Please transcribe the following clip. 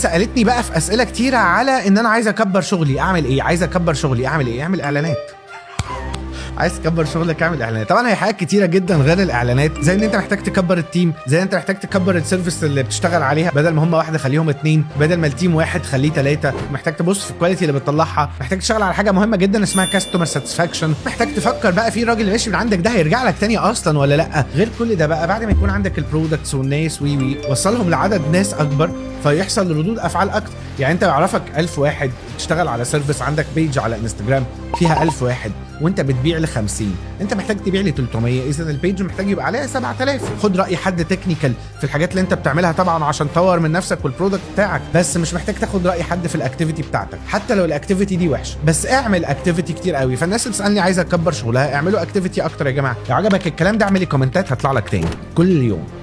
ناس سالتني بقى في اسئلة كتيرة على ان انا عايز اكبر شغلي اعمل ايه، عايز اكبر شغلي اعمل ايه. اعمل اعلانات. عايز تكبر شغلك اعمل اعلانات. طبعا هي حاجات كتيرة جدا غير الاعلانات، زي ان انت محتاج تكبر ال team، زي ان انت محتاج تكبر ال service اللي بتشتغل عليها، بدل ما هم واحدة خليهم اتنين، بدل ما ال team واحد خليه ثلاثه. محتاج تبص في ال quality اللي بتطلعها، محتاج تشتغل على حاجة مهمة جدا اسمها customer satisfaction، محتاج تفكر بقى في الراجل اللي ماشي من عندك ده هيرجع لك تاني اصلا ولا لا. غير كل ده بقى بعد ما يكون عندك ال products والناس وي وي وصلهم لعدد ناس اكبر فيحصل ردود افعال اكتر. يعني انت يعرفك 1000 واحد تشتغل على service، عندك page على انستجرام فيها 1000 واحد وانت بتبيع ل 50، انت محتاج تبيع ل 300، اذا ال page محتاج يبقى عليها 7000. خد راي حد technical في الحاجات اللي انت بتعملها طبعا عشان تطور من نفسك وال product بتاعك، بس مش محتاج تاخد راي حد في ال activity بتاعتك حتى لو ال activity دي وحشة، بس اعمل activity كتير قوي. فالناس اللي بتسالني عايزه تكبر شغلها، اعملوا activity اكتر يا جماعة. لو عجبك الكلام ده اعمل لي كومنتات، هطلع لك تاني كل يوم.